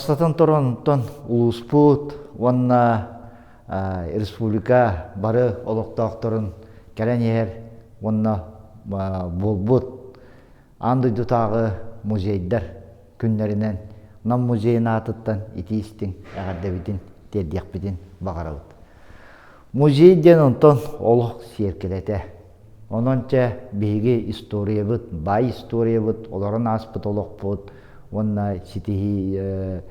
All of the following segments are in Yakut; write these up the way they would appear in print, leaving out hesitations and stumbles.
Бастатан туран, онтон улууспут уонна республика бары олохтоохторун кэлэн иһэр уонна буолбут аан дойдутааҕы музейдар күннэринэн Нам музейын аатыттан итии-истиҥ эҕэрдэбитин тиэрдиэхпитин баҕарабыт. Музей диэн онтон олох сиэркилэтэ. Онон чэ биһиги историябыт, баай историябыт, олорон ааспыт олохпут уонна ситиһии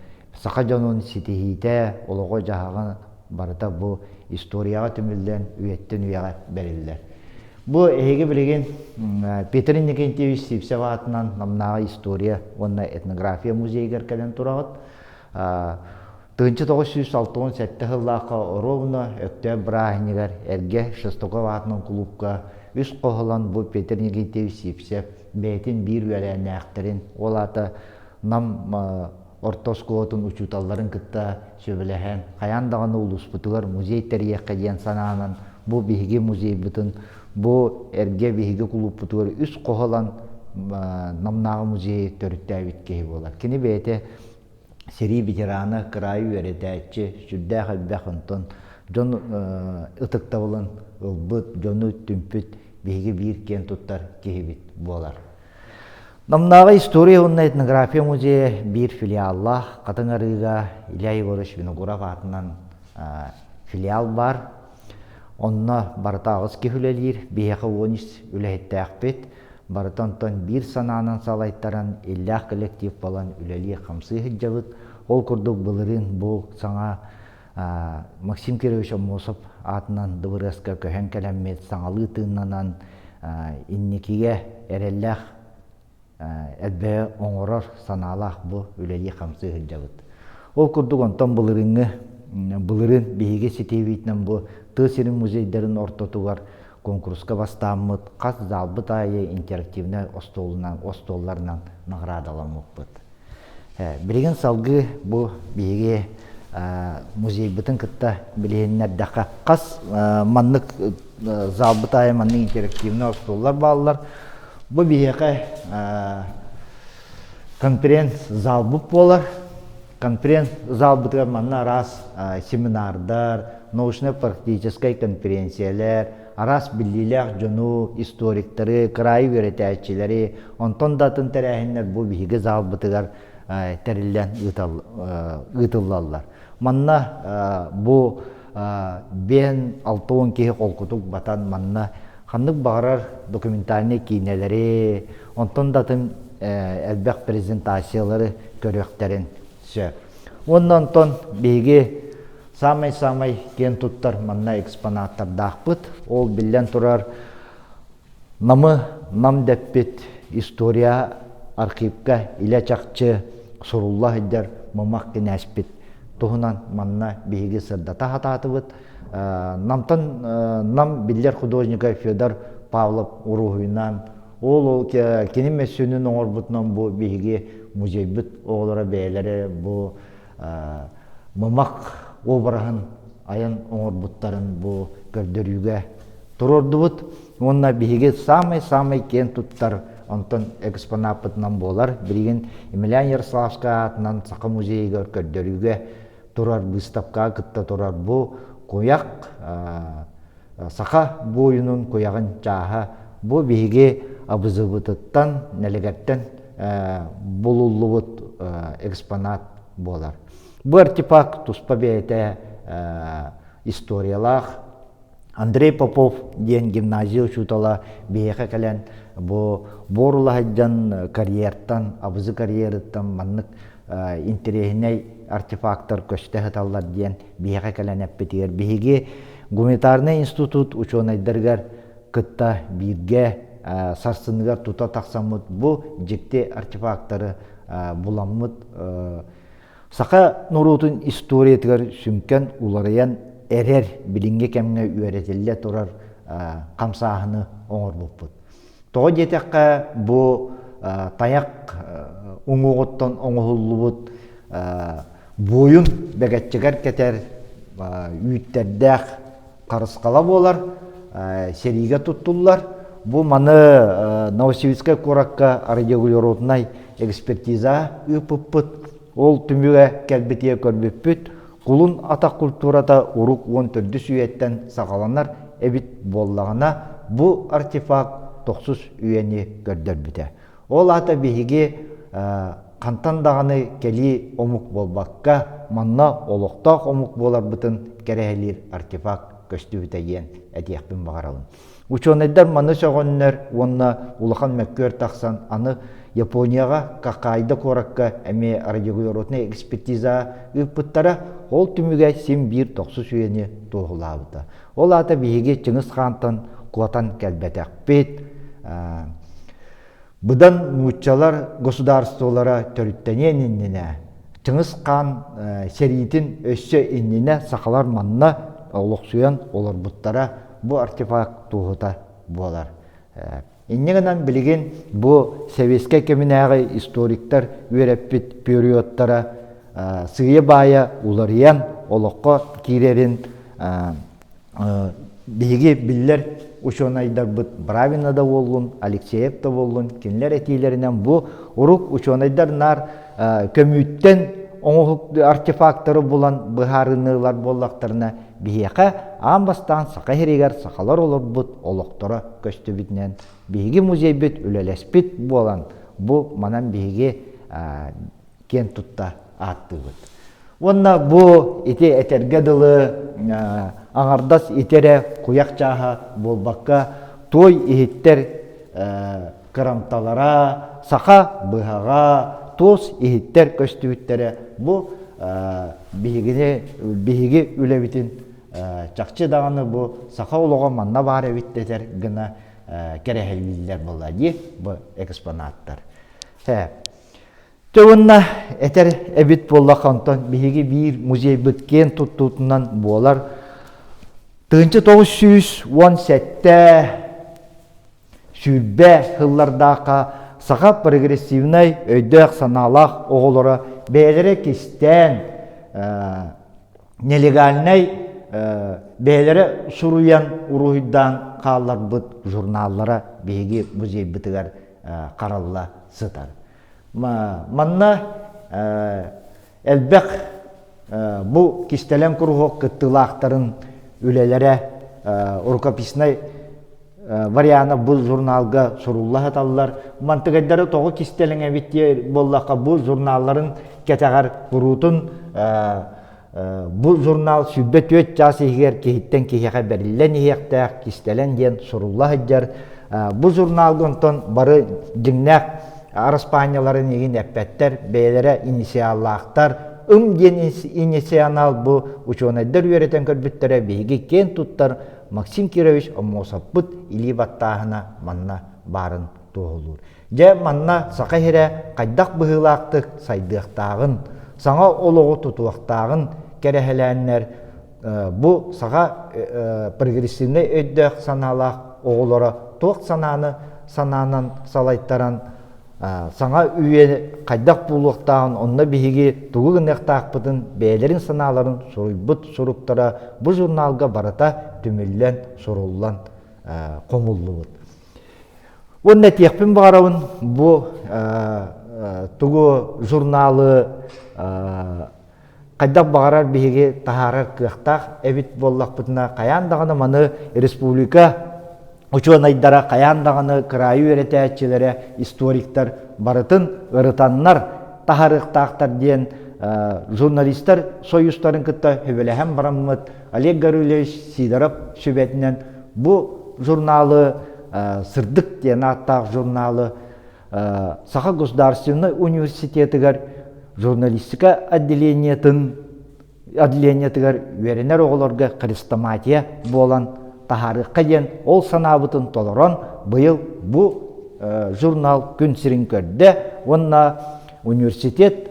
саха дьонун ситиһиитэ, олоҕо-дьаһаҕа барыта бу историяҕа түмүллэн үйэттэн үйэҕэ бэриллэр. Бу эһиги билигин Петр Иннокентьевич Сивцев аатынан Намнааҕы история уонна этнография музейыгар кэлэн тураҕыт. 1967 сыллаахха оруобуна Өктөөп бырааһынньыгар эргэ Шестаков аатынан кулуупка үс хоһулан бу Петр Никитич Сивцев бэйэтин биир үөлээннээхтэрин, ол аата Нам орто оскуолатын учууталларын кытта сөбүлэһэн, хайаан даҕаны улууспутугар музей тэрийиэххэ диэн санаанан бу биһиги музейбытын, бу эргэ биһиги кулууппутугар үс хоһулан Намнааҕы музейы төрүттээбит киһи буолар. Кини бэйэтэ сэрии ветерана, кыраайы үөрэтээччи, сүрдээх элбэх онтон дьон ытыктабылын ылбыт, дьону түмпүт биһиги биир киэн туттар киһибит буолар. Намнааҕы история уонна этнография музейа биир филиаллаах Хатыҥ Арыыга Илья Егорович Винокуров аатынан филиал баар. Онно барыта аҕыс киһи үлэлиир, биһиэхэ 13 үлэһиттээхпит. Барыта онтон биир санаанан салайтаран, иллээх коллектив буолан үлэлии-хамсыы сылдьабыт. Ол курдук былырыын бу саҥа Максим Кирович Аммосов аатынан дыбарыаска көһөн кэлэммит, саҥалыы тыыннанан, инникигэ эрэллээх элбэҕи оҥорор санаалаах бу үлэлии-хамсыы сылдьабыт. Ол курдук онтон былырыыҥҥы былырыын биһиги ситиһиибитинэн бу тыа сирин музейдарын ортотугар куонкуруска бастааммыт хас залбыт аайы интерактивнай остуолунан остуолларынан наҕараадаламмыппыт. Билигин салгыы бу биһиги музейбытын кытта билиһиннэрдэххэ хас маннык залбыт аайы маннык интерактивнай остуоллар бааллар. Бу биһиэхэ конференц-залбыт буолар. Конференц-залбытыгар манна араас семинардар, научно-практическай конференциялар, араас биллиилээх дьону, историктары, кыраайы үөрэтээччилэри, онтон да атын тэрээһиннэр бу биһиги залбытыгар тэриллэн ыытыллаллар. Манна бу биэн 60 киһи холкутук батан манна ханнык баҕарар документальнай киинэлэри, онтон да атын элбэх презентациялары көрүөхтэрин сөп. Уонна онтон биһиги саамай-саамай киэн туттар манна экспонаттардаахпыт. Ол биллэн турар Намы Нам дэппит история архивка илэ-чахчы сурулла сылдьар Мымах кинээспит туһунан манна биһиги сырдата сатаатыбыт. Намтан Нам биллэр художника Федор Павлов уруһуйунан ол кини мөссүөнүн оҥорбутунан бу биһиги музейбыт оҕолоро бэйэлэрэ бу Мымах обраһын айан оҥорбуттарын бу көрдөрүүгэ туруордубут уонна биһиги саамай-саамай киэн туттар онтон экспонаппытынан буолар. Билигин Емельян Ярославскай аатынан Саха музейыгар көрдөрүүгэ турар быыстапкаҕа кытта турар бу куйах саха буойунун куйаҕын чааһа бу биһиги абызыбытыттан нэлэгэртэн булуллубут экспонат буолар. Бу артефакт туспа бэйэтэ историялаах Андрей Попов диэн гимназия учуутала биһиэхэ кэлэн бу буор улаһыйдан карьертан, абызы карьерыттан маннык интэриэһинэй артефактар көстө сыталлар диэн биһиэхэ кэлэн эппитигэр биһиги гуманитарнай институт учуонайдарыгар кытта бииргэ сарсыныгар тута тахсаммыт бу дьикти артефактары буламмыт Саха норуотун историятыгар сүҥкэн уларыйан эрэр билиҥҥи кэмҥэ үөрэтиллэ турар хамсааһыны оҥорбуппут. Тоҕо диэтэххэ, бу тайах уҥуоҕуттан оҥоһуллубут буойун бэгэччэгэр кэтэр үүттэрдээх харысхала буолар, сэриигэ туттуллар. Бу маны Новосибирскай куоракка радиоуглероднай экспертиза ыыппыппыт. Ол түмүгэ кэлбитигэр көрбүппүт, кулун атах культурата урук 14 үйэттэн саҕаланар эбит буоллаҕына, бу артефакт тохсус үйэни көрдөрбүтэ. Ол аата биһиги хантан даҕаны кэлии омук буолбакка, манна олохтоох омук буоларбытын кэрэһэлиир артефакт көстүбүтэ диэн этиэхпин баҕарабын. Учуонайдар маны сөҕөннөр уонна улахан мөккүөр тахсан аны Японияҕа Хоккайдо куоракка эмиэ радиоуглероднай экспертиза ыыппыттара, ол түмүгэ син биир тохсус үйэни туоһулаабыта. Ол аата биһиги Чыҥыс Хаантан куотан кэлбэтэхпит, Быдан нууччалар государстволара төрүттэниэн иннинэ, Чыҥыс Хаан сэриитин өссө иннинэ сахалар манна олохсуйан олорбуттара бу артефакт туоһута буолар. Инньэ гынан билигин бу сэбиэскэй кэминээҕи историктар үөрэппит периодтара сыыйа-баайа уларыйан олоххо киирэрин биһиги биллэр учуонайдарбыт Бравина да буоллун, Алексеев да буоллун, кинилэр этиилэринэн бу урук учуонайдар наар көмүүттэн оҥоһук артефактары булан быһаарыныылар буоллахтарына, биһиэхэ аан бастаан Саха сиригэр сахалар олорбут олохторо көстүбүтүнэн биһиги музейбит үлэлэспит буолан, бу манан биһиги киэн тутта ааттыыбыт. Уонна бу ити этэргэ дылы аҥардас ити эрэ куйах чааһа буолбакка, туой иһиттэр кырамталара, саха быһаҕа, туос иһиттэр көстүбүттэрэ бу биһигини биһиги үлэбитин чахчы даҕаны бу саха олоҕо манна баар эбит дэтэр гына кэрэһэлииллэр буолла дии бу экспонаттар. Дьэ уонна этэр эбит буоллахха, онтон биһиги биир музейбыт киэн туттуутунан буолар 1917 20 сыллардаахха саха прогрессивнай өйдөөх-санаалаах оҕолоро бэйэлэрэ кистээн нелегальнай бэйэлэрэ суруйан уруһуйдаан хаалларбыт журналлара биһиги музейбытыгар харалла сытар. Манна элбэх бу кистэлэҥ куруһуок кыттыылаахтарын үлэлэрэ рукописнай вариана бу журналга сурулла сыталлар. Мантыгайдары тоҕо кистэлэҥ эбит диэ буоллахха, бу журналларын кэтэҕэр куруутун Бу журнал 24 чаас иһигэр киһиттэн киһиэхэ бэриллэн иһиэхтээх, кистэлэҥ диэн сурулла сылдьар. Бу журналга онтон бары дьиҥнээх араспаанньаларын игин эппэттэр, бэйэлэрэ инициаллаахтар. Ым диэн иницианал бу учуонайдар үөрэтэн көрбүттэрэ биһиги киэн туттар Максим Кирович Омосовпут илии баттааһына манна баарын туоһулуур. Дьэ, манна Саха сирэ хайдах быһыылаахтык сайдыахтааҕын, саҥа олоҕу тутуохтааҕын кэрэһэлээннэр, бу саха прогрессивнай өйдөөх-санаалаах оҕолоро туох санааны санаанан салайтаран саҥа үйэ хайдах буолуохтааҕын, онно биһиги тугу гыныахтаахпытын бэйэлэрин санааларын суруйбут суруктара бу журналга барыта түмүллэн, суруллан хомуллубут. Уонна этиэхпин баҕарабын, бу тугу журналы хайдах баҕарар биһиги таһаарар кыахтаах эбит буоллахпытына, хайаан даҕаны маны республика учуонайдара, хайаан даҕаны кыраайы үөрэтээччилэрэ, историктар барытын ырытаннар таһаарыахтаахтар диэн журналистар союзтарын кытта сөбүлэһэн бараммыт Олег Гаврильевич Сидоров сүбэтинэн бу журналы Сырдык диэн ааттаах журналы Саха государственнай университетыгар журналистика отделениетын отделениетыгар үөрэнэр оҕолорго хрестоматия буолан таһаарыахха диэн ол санаабытын толорон быйыл бу журнал күн сирин көрдө уонна университет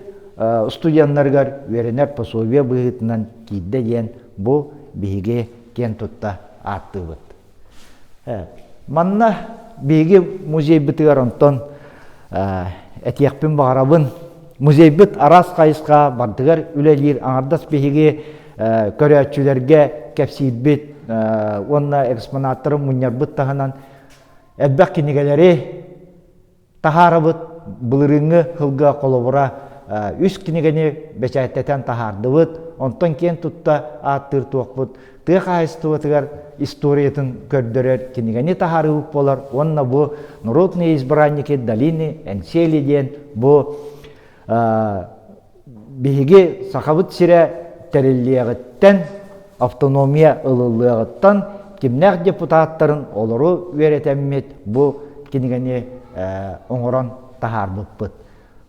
студеннарыгар үөрэнэр пособие быһыытынан киирдэ диэн бу биһиги киэн тутта ааттыыбыт. Манна биһиги музейбытыгар онтон этиэхпин баҕарабын. Музейбыт араас хайысха бардыгар үлэлиир аҥардас биһиги көрөөччүлэргэ кэпсиирбит уонна экспонаттары мунньарбыт таһынан элбэх кинигэлэри таһаарабыт. Былырыыҥҥы сылга холобура үс кинигэни бэчээттэтэн таһаардыбыт. Онтон киэн тутта ааттыыр туохпут тыа хаһаайыстыбатыгар историятын көрдөрөр кинигэни таһаарыыбыт буолар уонна бу «Народные избранники долины Эҥсиэли» диэн бу биһиги Сахабыт сирэ тэриллиэҕиттэн, автономия ылыллыаҕыттан кимнээх депутаттарын олору үөрэтэммит бу кинигэни оҥорон таһаарбыппыт.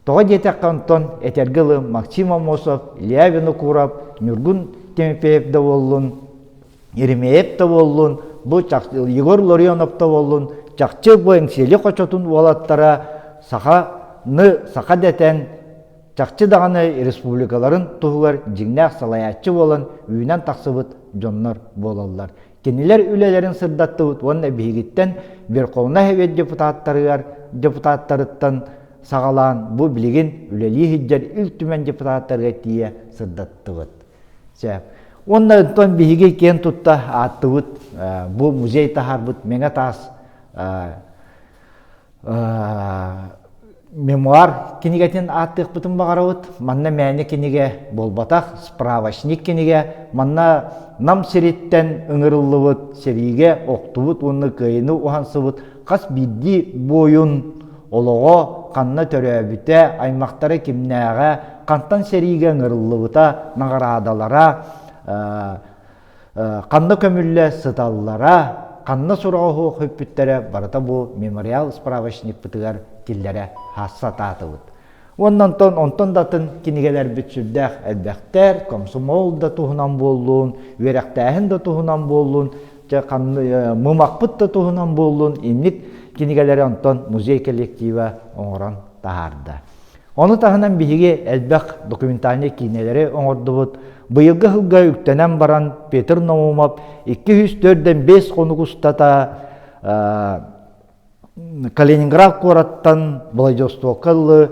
Тоҕо диэтэххэ онтон этэргэ дылы Максим Аммосов, Илья Винокуров, Ньургун Тимофеев да буоллун, Еремеев да буоллун, бу Егор Ларионов да буоллун, чахчы бу Эҥсиэли хочотун уолаттара саханы саха дэтэн, чахчы даҕаны республикаларын туһугар дьиҥнээх салайааччы буолан үүнэн тахсыбыт дьоннор буолаллар. Кинилэр үлэлэрин сырдаттыбыт уонна биһигиттэн Верховнай Совет депутаттарыгар депутаттарыттан саҕалаан бу билигин үлэлии сылдьар Ил Түмэн депутаттарыгар тиийэ сырдаттыбыт. Сөп. Уонна онтон биһиги киэн тутта ааттыбыт бу музей таһаарбыт Мэҥэ таас мемуар кинигэтин ааттыахпытын баҕарабыт. Манна мээнэ кинигэ буолбатах, справочник кинигэ. Манна Нам сириттэн ыҥырыллыбыт, сэриигэ охтубут уонна кыайыыны уһансыбыт хас биирдии буойун олоҕо, ханна төрөөбүтэ, аймахтара кимнээҕэ, хантан сэриигэ ыҥырыллыбыта, наҕараадалара, ханна көмүллэ сыталлара, ханна сураҕа суох сүппүттэрэ барыта бу мемориал справочникпытыгар киллэрэ сатаатыбыт. Уонна онтон, онтон да атын кинигэлэрбит сүрдээх элбэхтэр, комсомол да туһунан буоллун, үөрэхтээһин да туһунан буоллун, чэ, мымахпыт да туһунан буоллун, инник кинигэлэри онтон музей коллектива оҥорон таһаарда. Ону таһынан биһиги элбэх документальнай киинэлэри оҥордубут. Быйылгы сылга үктэнэн баран Петр Наумов 245 хонук устата Калининград куораттан Владивостокка дылы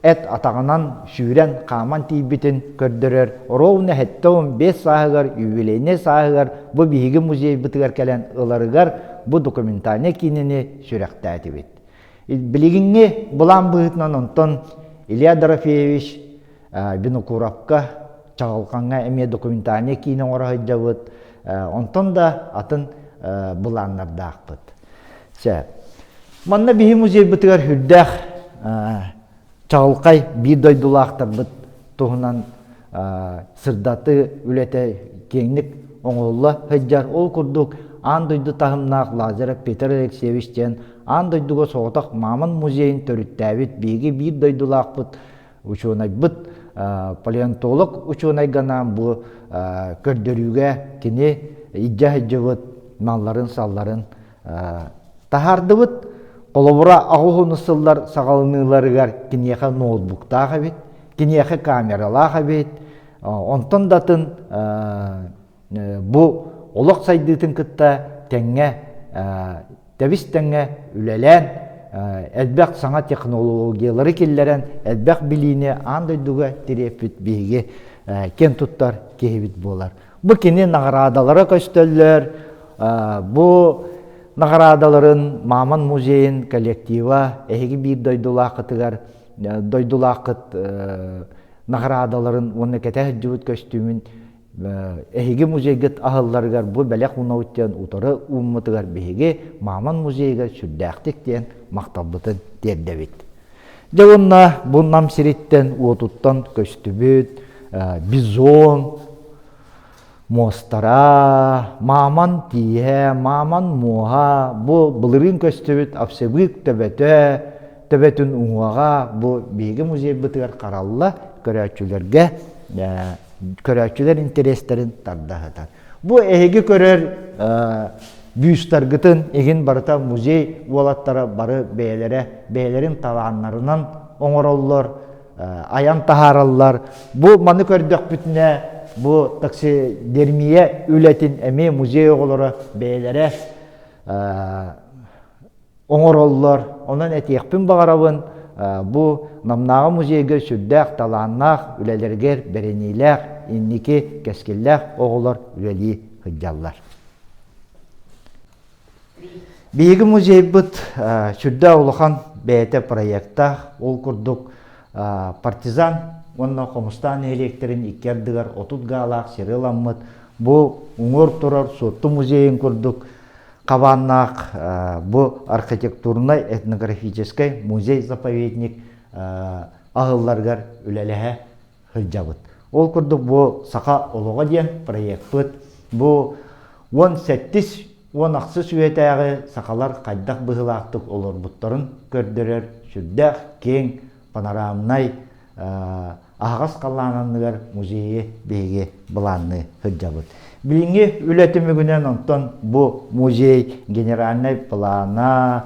эт атаҕынан сүүрэн хааман тиийбитин көрдөрөр. Ровно 75 сааһыгар, юбилейнай сааһыгар бу биһиги музейбытыгар кэлэн ыларыгар бу документальнай киинэни сүрэхтээтибит. Билигиҥҥи былаан быһыытынан онтон Илья Дорофеевич Винокуровка, Чаҕылхаҥҥа эмиэ документальнай киинэ оҥоро сылдьабыт. Онтон да атын былааннардаахпыт. Чэ, манна биһи музейбытыгар үрдээх чаҕылхай биир дойдулаахтарбыт туһунан сырдатыы үлэтэ киэҥник оҥоһулла сылдьар. Ол курдук аан дойду таһымнаах Лазарев Петр Алексеевич диэн аан дойдуга соҕотох Мамонт музейын төрүттээбит биһиги биир дойдулаахпыт учуонайбыт палеонтолог учуонайга анаан бу көрдөрүүгэ кини илдьэ сылдьыбыт малларын-салларын таһаардыбыт. Холобура, аҕыс сыллар саҕаланыыларыгар киниэхэ ноутбуктаах эбит, киниэхэ камералаах эбит. Онтон да атын бу олох сайдыытын кытта тэҥҥэ тэбис-тэҥҥэ үлэлээн, элбэх саҥа технологиялары киллэрэн, элбэх билиини аан дойдуга тириэппит биһиги киэн туттар киһибит буолар. Бу кини наҕараадалара көстөллөр, бу наҕараадаларын Мамон музейын коллектива эһиги биир дойдулааххытыгар дойдулааххыт наҕараадаларын уонна кэтэ сылдьыбыт көстүүмүн эһиги музейгыт аһылларыгар бу бэлэх уунабыт диэн утары ууммутугар биһиги Мамон музейыгар сүрдээхтик диэн махталбытын тиэрдэбит. Дьэ уонна бу Нам сириттэн уотуттан көстүбүт бизон муостара, Мамон тииһэ, Мамон муоһа, бу былырыын көстүбүт овсевик төбөтө, төбөтүн уҥуоҕа бу биһиги музейбытыгар харалла көрөөччүлэргэ көрөөччүлэр интэриэстэрин тарда сытар. Бу эһиги көрөр бюстаргытын игин барыта музей уолаттара бары бэйэлэрэ бэйэлэрин талааннарынан оҥороллор, айан таһаараллар. Бу маны көрдөхпүтүнэ бу таксидермия үлэтин эмиэ музей оҕолоро бэйэлэрэ оҥороллор. Онон этиэхпин баҕарабын, бу Намнааҕы музейга сүрдээх талааннаах, үлэлэригэр бэриниилээх, инники кэскиллээх оҕолор үлэлии сылдьаллар. Биһиги музейбыт сүрдээх улахан бэйэтэ проектаах, ол курдук. Партизан уонна Хомустаан нэһилиэктэрин икки ардыгар 30 гаалаах сири ыламмыт бу уҥуор турар Суотту музейын курдук хабааннаах бу архитектурнай этнографическай музей-заповедник аһылларыгар үлэлэһэ сылдьабыт. Ол курдук бу Саха олоҕо диэн проекпыт бу 17 16 үйэтээҕи сахалар хайдах быһыылаахтык олорбуттарын көрдөрөр сүрдээх киэҥ панорамнай аһаҕас халлаан анныгар музейы биһиги былаанныы сылдьабыт. Билиҥҥи үлэ түмүгүнэн онтон бу музей генеральнай плана,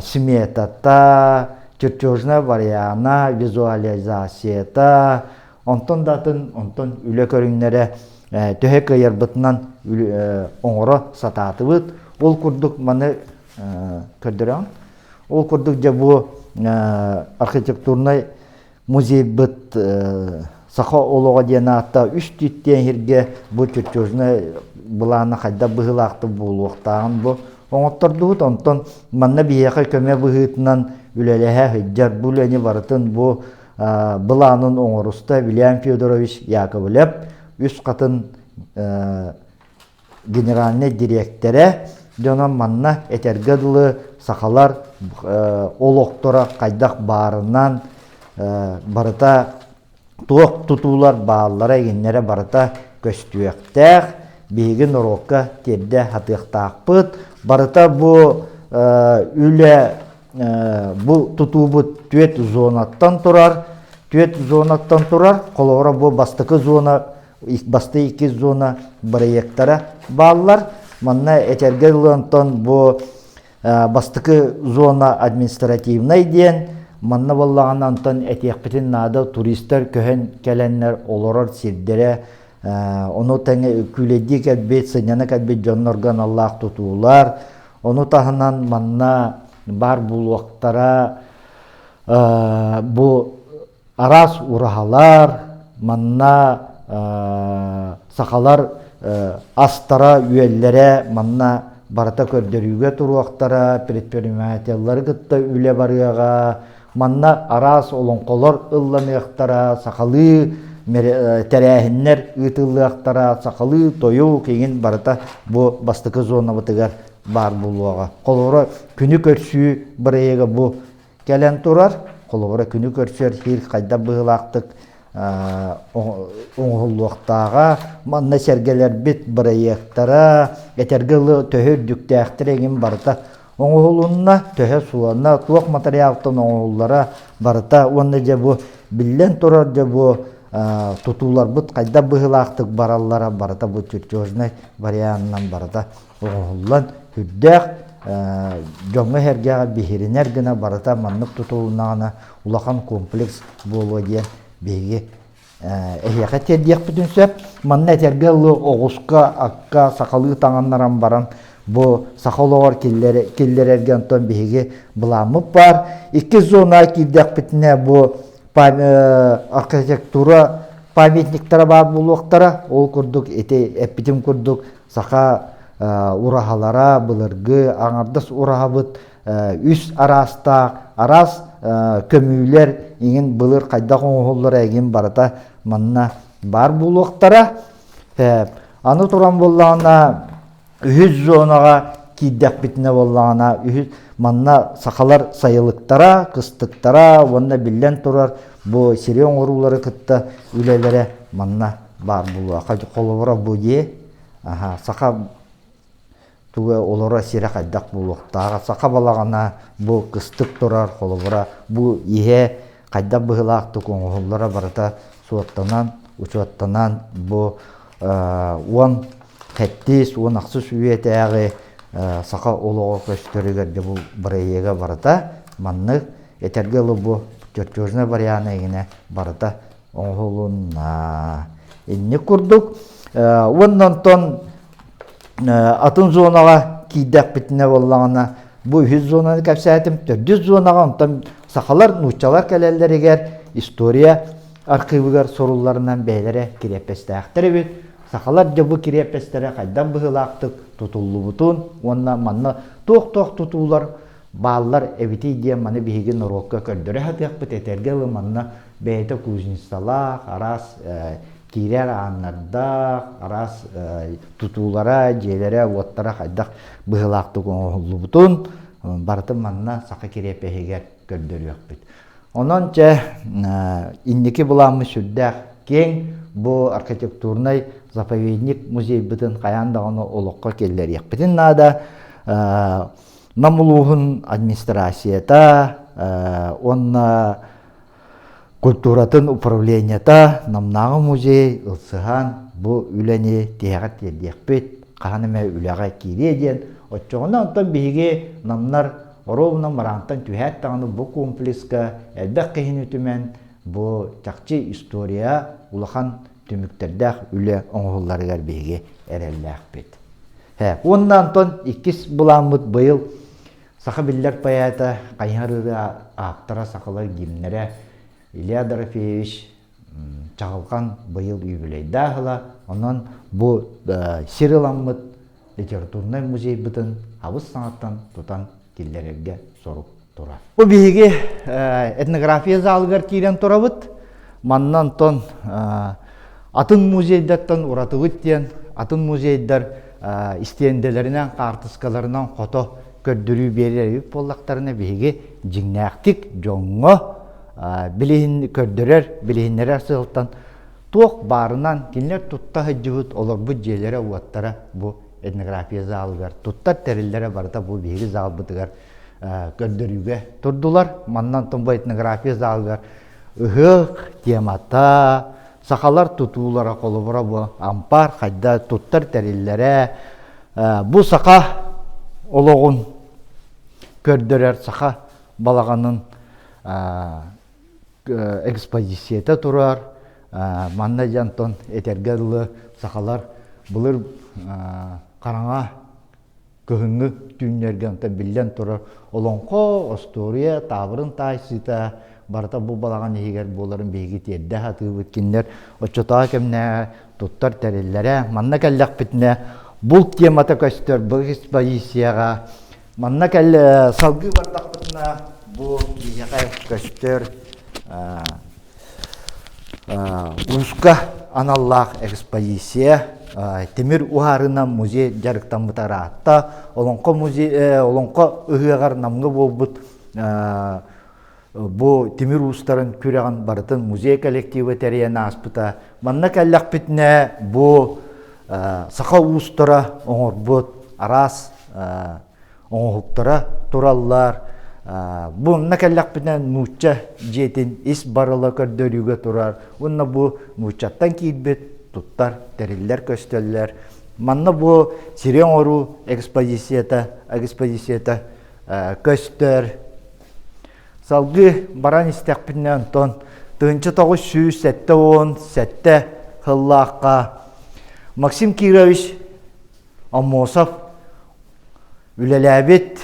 сметата, чертежная вариана, визуализацията, онтон да атын онтон үлэ көрүҥнэрэ төһө кыайарбытынан оҥоро сатаатыбыт. Ол курдук маны көрдөрөҕүн. Ол курдук дьэ бу архитектурнай музейбыт саха олоҕо диэн аатта үс түүттэн иһиргэ бу чертежнай былаана хайдах быһыылаахтык буолуохтааҕын бу оҥоттордубут. Онтон манна биһиэхэ көмө быһыытынан үлэлэһэ сылдьар бу үлэни барытын бу былаанын оҥоруста Вильям Федорович Яковлев үс хатын генеральнай дириэктэрэ дьоно манна этэргэ дылы сахалар олохторо хайдах баарынан барыта туох тутуулар бааллара игиннэрэ барыта көстүөхтээх биһиги норуокка тиэрдэ сатыахтаахпыт барыта бу үлэ бу тутуубут түөрт зонаттан турар түөрт зонаттан турар холобура бу бастакы зона бастыы иккис зона бырайыактара бааллар. Манна этэргэ дылы онтон бу бастакы зона административнай диэн манна буоллаҕына онтон этиэхпитин наада туристар көһөн кэлэннэр олорор сирдэрэ ону тэҥэ күүлэйдии кэлбит сынньана кэлбит дьоннорго аналлаах тутуулар ону таһынан манна баар буолуохтара бу араас ураһалар, манна сахалар астара-үөллэрэ манна барыта көрдөрүүгэ туруохтара, предпринимателлары кытта үлэ барыаҕа, манна араас олоҥхолор ылланыахтара, сахалыы тэрээһиннэр ыытыллыахтара, сахалыы тойук иҥин барыта бу бастакы зонабытыгар баар буолуоҕа. Холобура, күнү көрсүү бырайыага бу кэлэн турар. Холобура, күнү көрсөр сир хайдах быһыылаахтык оҥоһуллуохтааҕа, манна сэргэлэрбит бырайыактара, этэргэ дылы төһө үрдүктээхтэрэ эҥин барыта оҥоһулунна, төһө суона, туох матырыйаалтан оҥоһуллара барыта уонна дьэ бу биллэн турар дьэ бу тутууларбыт хайдах быһыылаахтык бараллара барыта бу чертежнай варианынан барыта оҥоһуллан сүрдээх дьоҥҥо-сэргэҕэ биһиринэр гына барыта маннык тутулуннаҕына улахан комплекс буолуо диэн биһиги эһиэхэ тиэрдиэхпитин сөп. Манна этэргэ дылы оҕуска, акка сахалыы таҥыннаран баран бу саха олоҕор киллэрэргэ онтон биһиги былааммыт баар. Иккис зонаҕа киирдэхпитинэ бу архитектура памятниктара баар буолуохтара. Ол курдук ити эппитим курдук саха ураһалара былыргы аҥардас ураһабыт үс араастаах араас көмүүлэр иҥин былыр хайдах оҥоһуллара игин барыта манна баар буолуохтара аны туран буоллаҕына үһүс зонаҕа киирдэхпитинэ буоллаҕына үһүс манна сахалар сайылыктара кыстыктара уонна биллэн турар бу сири оҥоруулары кытта үлэлэрэ манна баар буолуо холобура бу дьиэ саха туга олоро сирэ хайдах буолуохтааҕа саха балаҕана бу кыстык турар холобура бу иһэ хайдах быһыылаахтык оҥоһуллара барыта суоттанан учуоттанан бу 17 16 үйэтээҕи саха олоҕо көстөрүгэр дьэ бу бырайыага барыта маннык этэргэ дылы бу чертежнай вариана игинэ барыта оҥоһулунна. Инник курдук уонна онтон атын зонаҕа киирдэхпитинэ буоллаҕына бу үһүс зонаны кэпсээтим төрдүс зонаҕа онтон сахалар нууччалар кэлэллэригэр история архыыбыгар сурулларынан бэйэлэрэ кириэппэстээхтэр эбит сахалар дьэ бу кириэппэстэрэ хайдах быһыылаахтык тутуллубутун уонна манна туох-туох тутуулар бааллар эбитий диэн маны биһиги норуокка көрдөрө сатыахпыт. Этэргэ дылы манна бэйэтэ кузницалаах, араас киирэр ааннардаах, араас тутуулара, дьиэлэрэ, уоттара хайдах быһыылаахтык оҥоһуллубутун барытын манна саха кириэпэһигэр көрдөрүөхпүт. Онон чэ инники былааммыт сүрдээх киэҥ, бу архитектурнай заповедник музейбытын хайаан даҕаны олоххо киллэриэхпитин наада. Нам улууһун администрацията уонна культуратын управлениета Намнааҕы музей ылсыһан бу үлэни тиһэҕэр тиэрдиэхпит, хаһан эмэ үлэҕэ киириэ диэн. Оччоҕуна онтон биһиги намнар оруобуна мыраантан түһээт даҕаны бу комплекска элбэх киһини түмэн бу чахчы история улахан түмүктэрдээх үлэ оҥоһулларыгар биһиги эрэллээхпит. Уонна онтон иккис былааммыт быйыл саха биллэр поэта, хайыһар ырыа ааптара, сахалар гимнэрэ Илья Дорофеевич Чаҕылхан быйыл юбилейдаах ыла. Онон бу сир ыламмыт литературнай музейбытын абыс саҥаттан тутан киллэрэргэ сорук турар. Бу биһиги этнография залыгар киирэн турабыт. Манна онтон атын музейдартан уратыбыт диэн атын музейдар истиэндэлэринэн, хаартыскаларынан хото көрдөрүү биэрэр эбит буоллахтарына, биһиги дьиҥнээхтик дьоҥҥо билиһин көрдөрөр, билиһиннэрэр сыалтан туох баарынан кинилэр тутта сылдьыбыт, олорбут дьиэлэрэ-уоттара бу этнография залыгар туттар тэриллэрэ барыта бу биһиги залбытыгар көрдөрүүгэ турдулар. Манна онтон бу этнография залыгар ыһыах темата, сахалар тутуулара холобура бу ампаар хайда туттар тэриллэрэ, бу саха олоҕун көрдөрөр саха балаҕанын экспозицията турар. Манна дьэ онтон этэргэ дылы сахалар былыр хараҥа кыһыҥҥы түүннэргэ онтон биллэн турар олоҥхо, остуоруйа, таабырын таайсыыта барыта бу балаҕан иһигэр буоларын биһиги тиэрдэ сатыыбыт. Кинилэр оччотооҕу кэмнээҕи туттар тэриллэрэ. Манна кэллэхпитинэ булт темата көстөр бу экспозицияҕа. Манна кэл салгыы бардахпытына бу биһиэхэ көстөр Ууска аналлаах экспозиция тимир уһаарынан музей дьарыктаммыта ыраатта. Олоҥхо музей Олоҥхо ыһыаҕар Намҥа буолбут бу тимир уустарын күрэҕин барытын музей коллектива тэрийэн ааспыта. Манна кэллэхпитинэ бу саха уустара оҥорбут араас оҥоһуктара тураллар. Бу онно кэллэхпинэ нуучча дьиэтин ис барыла көрдөрүүгэ турар уонна бу нууччаттан киирбит туттар тэриллэр көстөллөр. Манна бу сири оҥоруу экспозицията, экспозицията көстөр. Салгыы баран истэхпинэ онтон 1977 сыллаахха Максим Кирович Аммосов үлэлээбит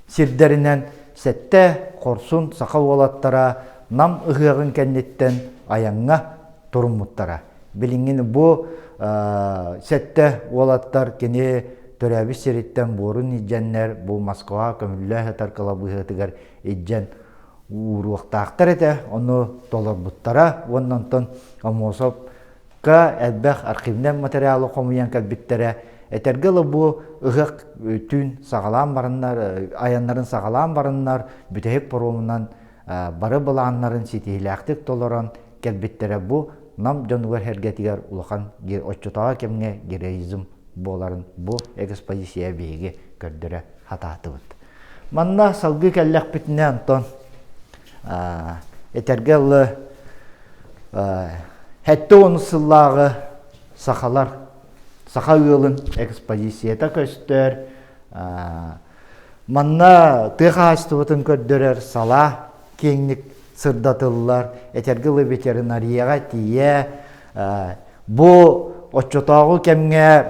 сирдэринэн сэттэ хорсун саха уолаттара Нам ыһыаҕын кэнниттэн айаҥҥа туруммуттара. Билиҥҥин бу сэттэ уолаттар кини төрөөбүт сириттэн буорун илдьэннэр бу Москва көмүллэ сытар кылабыыһатыгар илдьэн ууруохтаахтар этэ. Ону толорбуттара уонна онтон Аммосов Ка элбэх архивнай материалы хомуйан кэлбиттэрэ. Этэргэ дылы бу ыһыах түүн саҕалаан бараннар, айаннарын саҕалаан бараннар, бүтэһик паромунан бары былааннарын ситиһиилээхтик толорон кэлбиттэрэ. Бу Нам дьонугар-сэргэтигэр улахан оччотооҕу кэмҥэ героизм буоларын бу экспозиция биһиги көрдөрө сатаатыбыт. Манна салгыы кэллэхпитинэ онтон этэргэ дылы 70 сыллааҕы сахалар саха ыалын экспозицията көстөр. Манна тыа хаһаайыстыбатын көрдөрөр салаа киэҥник сырдатыллар. Этэргэ дылы ветеринарияҕа тиийэ бу оччотооҕу кэмҥэ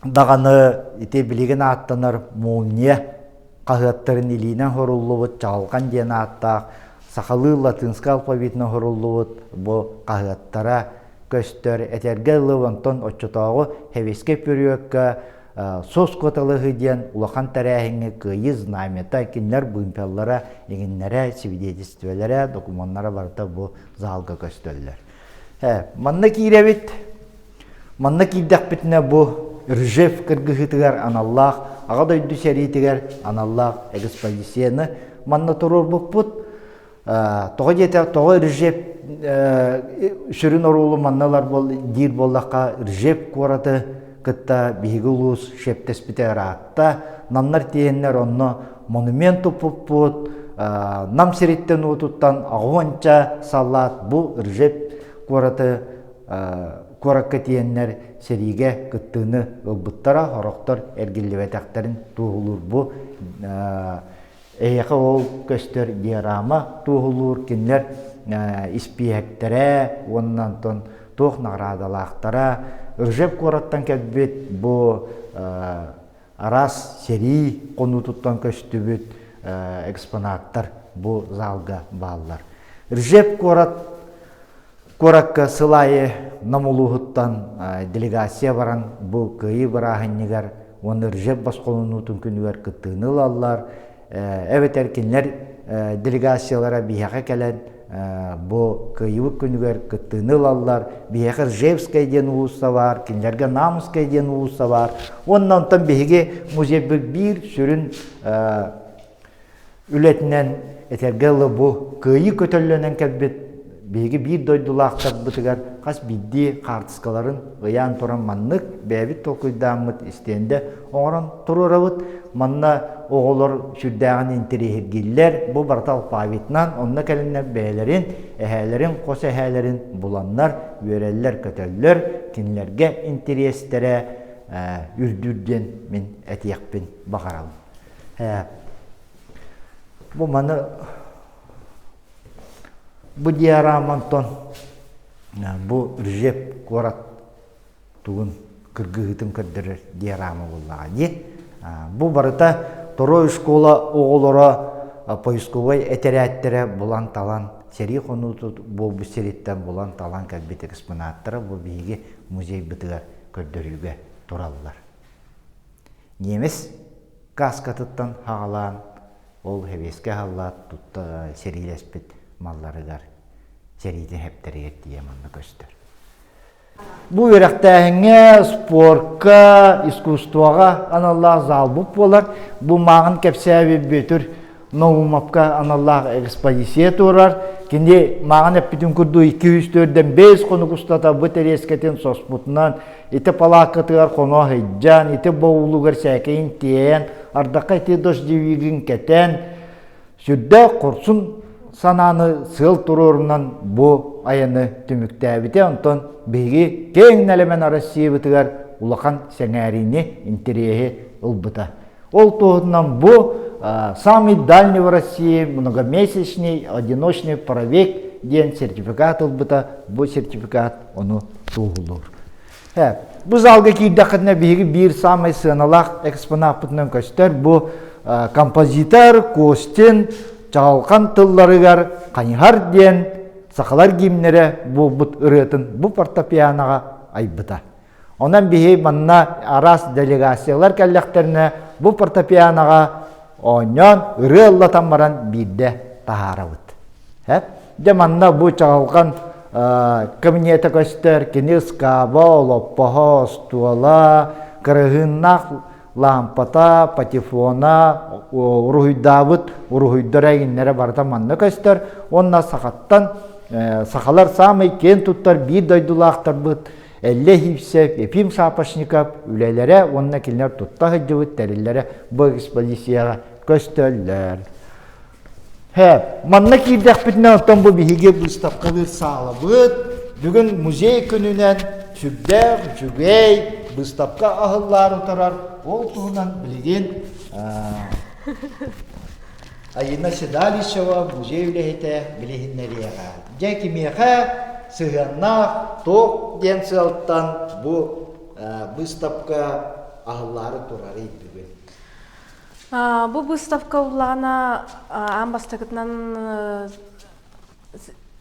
даҕаны ити билигин ааттанар молния хаһыаттарын илиинэн хоруллубут Чаҕылҕан диэн ааттаах сахалыы латынскай алфавитынан хоруллубут бу хаһыаттара көстөр. Этэргэ дылы онтон оччотооҕу Сэбиэскэй периодка Сос куоталаһыы диэн улахан тэрээһиҥҥэ кыайыы знамята, кинилэр быымпеллара, иҥиннэрэ, свидетельстволара, докумуоннара барыта бу залга көстөллөр. Манна киирэбит. Манна киирдэхпитинэ бу Ржев кыргыһыытыгар аналлаах Аҕа дойду сэриитигэр аналлаах экспозицияны манна туруорбуппут. Тоҕо диэтэ, тоҕо Ржев сүрүн оруолу манна ылар диир буоллахха, Ржев куораты кытта биһиги улуус шептэспитэ ыраатта. Намнар тиийэннэр онно монумент туппуппут. Нам сириттэн уотуттан аҕуонча саллаат бу Ржев куораты куоракка тиийэннэр сэриигэ кыттыыны ылбыттара, сорохтор эргиллибэтэхтэрин туоһулуур бу эһиэхэ ол көстөр диорама туоһулуур кинилэр испииһэктэрэ уонна онтон туох наҕараадалаахтара Ржев куораттан кэлбит бу араас сэрии хонуутуттан көстүбүт экспонаттар бу залга бааллар. Ржев куорат куоракка сыл аайы Нам улууһуттан делегация баран бу Кыайыы бырааһынньыгар уонна Ржев босхолонуутун күнүгэр кыттыыны ылаллар. Эбэтэр кинилэр делегациялара биһиэхэ кэлэн бу Кыайыыбыт күнүгэр кыттыыны ылаллар. Биһиэхэ Ржевская диэн уулусса баар, кинилэргэ Намская диэн уулусса баар. Уонна онтон биһиги музейбыт биир сүрүн үлэтинэн этэргэ дылы бу кыайыы көтөллөнөн кэлбит биһиги биир дойдулаахтарбытыгар хас биирдии хаартыскаларын ыйаан туран маннык бэйэбит толкуйдааммыт истиэндэ оҥорон туруорабыт. Манна оҕолор сүрдээҕин интэриэһиргииллэр. Бу барыта алфавитынан онно кэлиннэр бэйэлэрин, эһээлэрин, хос эһээлэрин буланнар үөрэллэр-көтөллөр, кинилэргэ интэриэстэрэ үрдүүр диэн мин этиэхпин баҕарабын. Бу маны бу диорамантон бу Ржев куорат тугун кыргыһыытын көрдөрөр диорама буоллаҕа дии. Бу барыта Второй школа оҕолоро поисковай этэрээттэрэ булан-талан сэрии хонууту буолбут сириттэн булан-талан кэлбит экспонаттара бу биһиги музейбытыгар көрдөрүүгэ тураллар. Немец кааскатыттан хаҕалаан ол сэбиэскэй аһаллаат тутта сэриилэспит малларыгар сэриитин хэптэригэр тиийэ манна көстөр. Бу үөрэхтээһиҥҥэ, спорка, искусствоҕа аналлаах залбыт буолар. Бу мааҕын кэпсээбит Бүөтүр Наумовка аналлаах экспозиция турар. Кини мааҕын эппитин курдук 204 хонук устата бу тэриэскэтин соспутунан ити палааккатыгар хоно сылдьан, ити боулугар сээкэйин тиэйэн, ардахха ити дождевигин кэтэн, сүрдээх хорсун санааны сыал туруорунан бу айаны түмүктээбитэ. Онтон биһиги киэҥ нэлэмэн Россиябытыгар улахан сэҥээриини, интэриэһи ылбыта. Ол туоһутунан бу самый дальний в России многомесячный одиночный пробег диэн сертификат ылбыта. Бу сертификат ону туоһулуур. Бу залга киирдэххитинэ биһиги биир саамай сыаналаах экспонаппытынан көстөр. Бу композитор Костин чаҕылхан тылларыгар Хайыһар диэн сахалар гимнэрэ буолбут ырыатын бу фортепианоҕа айбыта. Онон биһи манна араас делегациялар кэллэхтэринэ бу фортепианоҕа оонньоон ырыа ыллатан баран биирдэ таһаарабыт. Дьэ манна бу чаҕылҕан кабинета көстөр, кини ыскааба, олоппоһо, остуола, кыраһыыннаах лаампата, патефона, уруһуйдаабыт уруһуйдара эҥиннэрэ барыта манна көстөр. Уонна сахаттан сахалар саамай киэн туттар биир дойдулаахтарбыт Эллэ Сивцев, Ефим Шапошников үлэлэрэ уонна кинилэр тутта сылдьыбыт тэриллэрэ бу экспозицияҕа көстөллөр. Һэ, манна киирдэхпитинэ оттон бу биһиги быыстапкалыыр саалабыт. Бүгүн музей күнүнэн сүрдээх үчүгэй быыстапка аһыллаары турар. Ол туһунан билигин Айина Седалищева музей үлэһитэ билиһиннэриэҕэ. Дьэ кимиэхэ сыһыаннаах туох диэн сыалтан бу быыстапка аһыллаары турарый бүгүн? Бу быыстапка уллаҕына аан бастакытынан.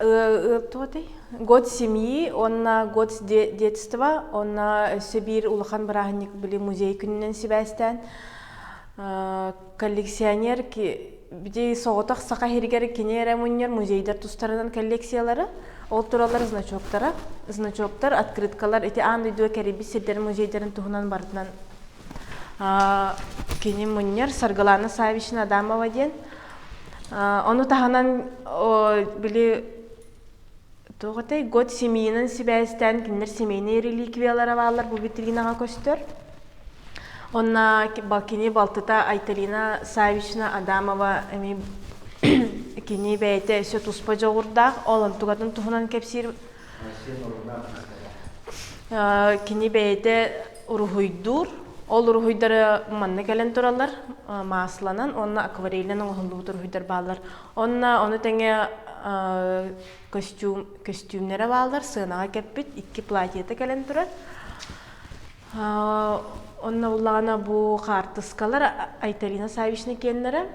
Туотай год семьи уонна год детства уонна өссө биир улахан бырааһынньык били музей күнүнэн сибээстээн коллекционер бити соҕотох саха иһигэр кини эрэ мунньар музейдар тустарынан коллекциялары ол тураллар значоктара значоктар открыткалар ити аан дойдуга кэрийбит сирдэрин музейдарын туһунан барытынан кини мунньар Саргылана Савична Адамова диэн. Ону таһынан били туох этэй год семьинан сибээстээн кинилэр семейнэй реликвиялара бааллар бу витринаҕа көстөр. Онно кини балтыта Айталина Савична Адамова эмиэ кини бэйэтэ өссө туспа дьоҕурдаах, ол онтугатын туһунан кэпсиир. Кини бэйэтэ уруһуйдуур. Ол уруһуйдары манна кэлэн тураллар, масланан уонна акварельнан оҥоһуллубут уруһуйдар бааллар. Онно ону тэҥэ костюм көстүүмнэрэ бааллар, сыанаҕа кэппит икки платьета кэлэн турар. Онно буллаҕына бу хаартыскалар Айталина Савична киэннэрэ.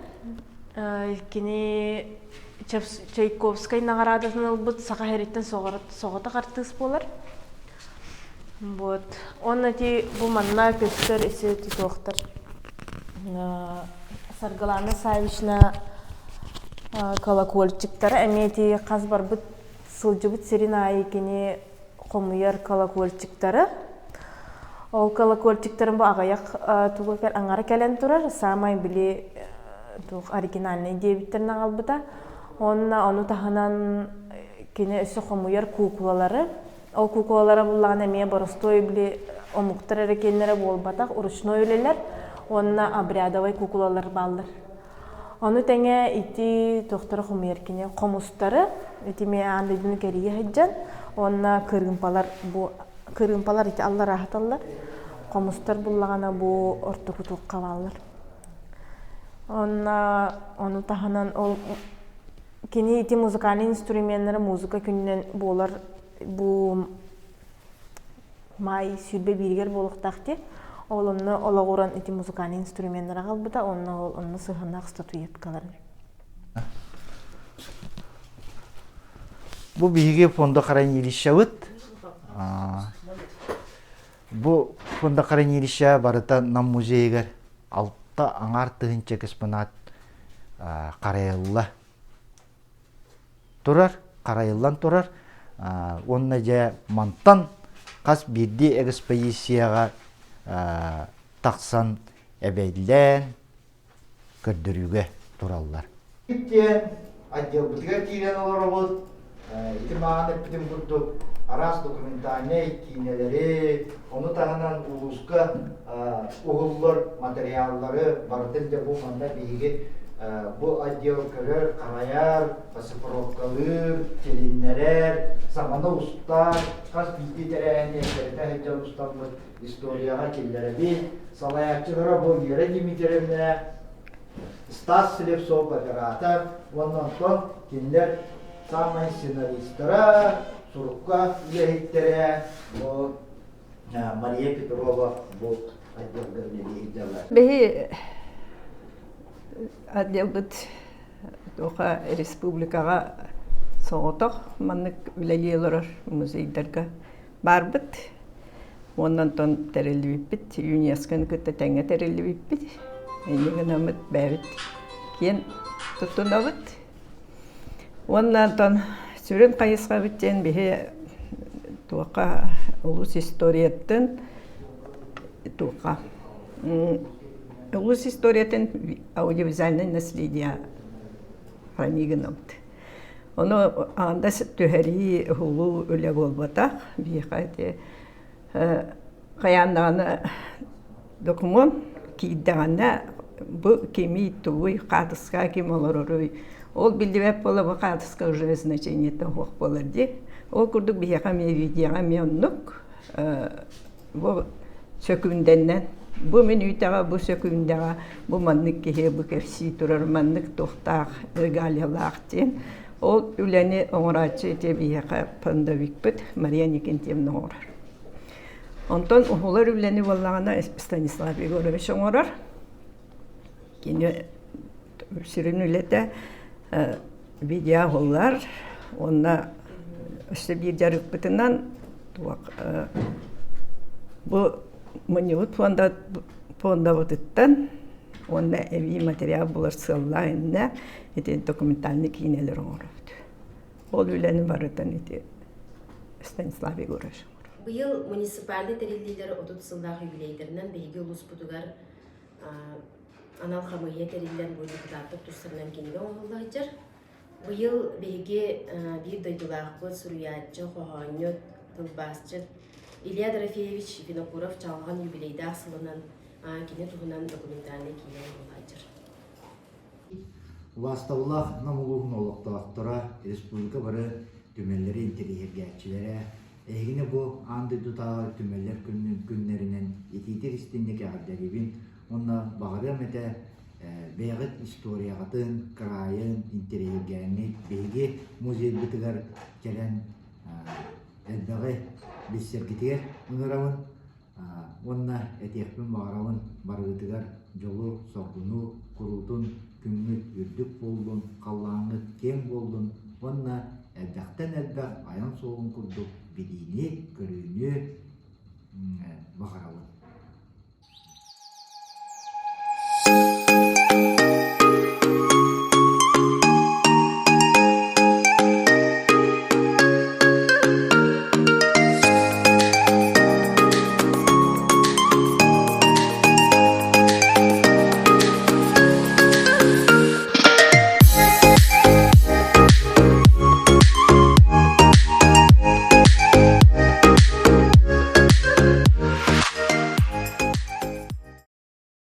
Кини Чайковскай наҕараадатын ылбыт саха сириттэн соҕотох артыыс буолар. Вот. Уонна ити бу манна көстөр isi тутуохтар Саргылана Савична колокольчиктара эмиэ ити хас барбыт сылдьыбыт сирин аайы кини хомуйар колокольчиктары. Ол колокольчиктарын бу аҕыйах тугу аҥара кэлэн турар, саамай били туох оригинальный диэбиттэрин аҕалбыта. Уонна ону таһынан кини өссө хомуйар куукулалары. Ол куукулалара буллаҕына эмиэ боростуой били омуктар эрэ киэннэрэ буолбатах, ручной үлэлэр уонна обрядовай куукулалар бааллар. Ону тэҥэ ити туохтары хомуйар кини хомустары, ити эмиэ аан дойдуну кэрийэ сылдьан уонна кырыымпалар бу кырыымпалар ити аллараа сыталлар. Хомустар буллаҕына бу ортоку туохха бааллар. Онно ону таһынан ол кини ити музыкальнай инструменнары музыка күнүнэн буолар бу Маай 21-гэр буолуохтаах дии. Ол онно олоҕуран ити музыкальнай инструменнары аҕалбыта уонна ол онно сыһыаннаах статуэткаларын. Бу биһиги фондохранилищебыт. Бу фондохранилище барыта Нам музейыгар алта аҥаар тыһыынча экспонат харайылла турар, харайыллан турар. Уонна дьэ мантан хас биирдии экспозицияҕа тахсан эбэйлээн көрдөрүүгэ тураллар. Диэн отделбытыгар киирэн олоробут. Ити маҕан эппитим курдук араас документальнай киинэлэри, ону таһынан улууска уһуллар материаллары барытын дьэ бу манна биһиги бу отдел көрөр, харайар, расшифровкалыыр, тилиннэрэр, саҥаны устар, хас биирдии тэрээһини эрдэритэ сылдьан устаммыт историяҕа киллэрэбит. Салайааччылара бу Вера Дмитриевна, Стас Слепцов оператор уонна онтон кинилэр саамай сценаристара, сурукка үлэһиттэрэ бу Мария Петрова бу отделга үлэлии сылдьаллар. Биһи отделбыт туоха республикаҕа соҕотох маннык үлэлии олорор музейдарга баарбыт. Уонна онтон тэриллибиппит, ЮНЕСКОны кытта тэҥҥэ тэриллибиппит. Инньэ гынаммыт бэйэбит киэн туттунабыт. Уонна онтон сүрүн хайысхабыт диэн биһи туохха улус историятын туохха улус историятын аудиовизуальное наследие хранить гынабыт. Ону аанда түһэрии, уһулуу үлэ буолбатах. Биһиэхэ ити хайаан даҕаны докумуон киирдэҕинэ бу кимий, тугуй, хаатыска ким олороруй, ол биллибэт буола бу хаатыска уже значениета суох буолар дии. Ол курдук биһиэхэ эмиэ видеоҕа эмиэ оннук бу сөкүүндэннэн бу мүнүүтэҕэ бу сөкүүндэҕэ бу маннык киһи бу кэпсии турар маннык туохтаах регалиялаах диэн ол үлэни оҥорооччу ити биһиэхэ фондовикпыт Мария Никентьевна оҥорор. Онтон уһулар үлэни буоллаҕына Станислав Егорович оҥорор. Кини сүрүн үлэтэ видео уһулар. Уонна өссө биир дьарыкпытынан туох бу мунньубут фонда фондабытыттан уонна эбии материал булар сыаллаах иннэ ити документальный киинэлэр оҥоробут. Ол үлэни барытын ити Станислав Егорович оҥорор. Быйыл муниципальнай тэриллиилэр 30 сыллаах юбилейдарынан биһиги улууспутугар анал хамыыһыйа тэриллэн бу депутаттар тустарынан кинигэ оҥоһулла сылдьар. Быйыл биһиги биир дойдулаахпыт, суруйааччы, хоһоонньут, тылбаасчыт Илья Дорофеевич Винокуров-Чаҕылҕан юбилейдаах сылынан кини туһунан документальнай киинэ оҥоһулла сылдьар. Убаастабыллаах Нам улууһун олохтоохторо, республика бары түмэллэри интэриэһиргээччилэрэ, эһигини бу аан дойдутааҕы түмэллэр күннэринэн итиитик-истиҥник эҕэрдэлиибин уонна баҕарыам этэ бэйэҕит историяҕытын, кыраайын интэриэһиргээҥҥит биһиги музейбытыгар кэлэн элбэҕи билсэргитигэр ыҥырабын уонна этиэхпин баҕарабын барыгытыгар дьолу-соргуну куруутун күҥҥүт үрдүк буоллун, халлааҥҥыт киэҥ буоллун уонна элбэхтэн элбэх айан суолун курдук билиини, көрүүнү баҕарабын.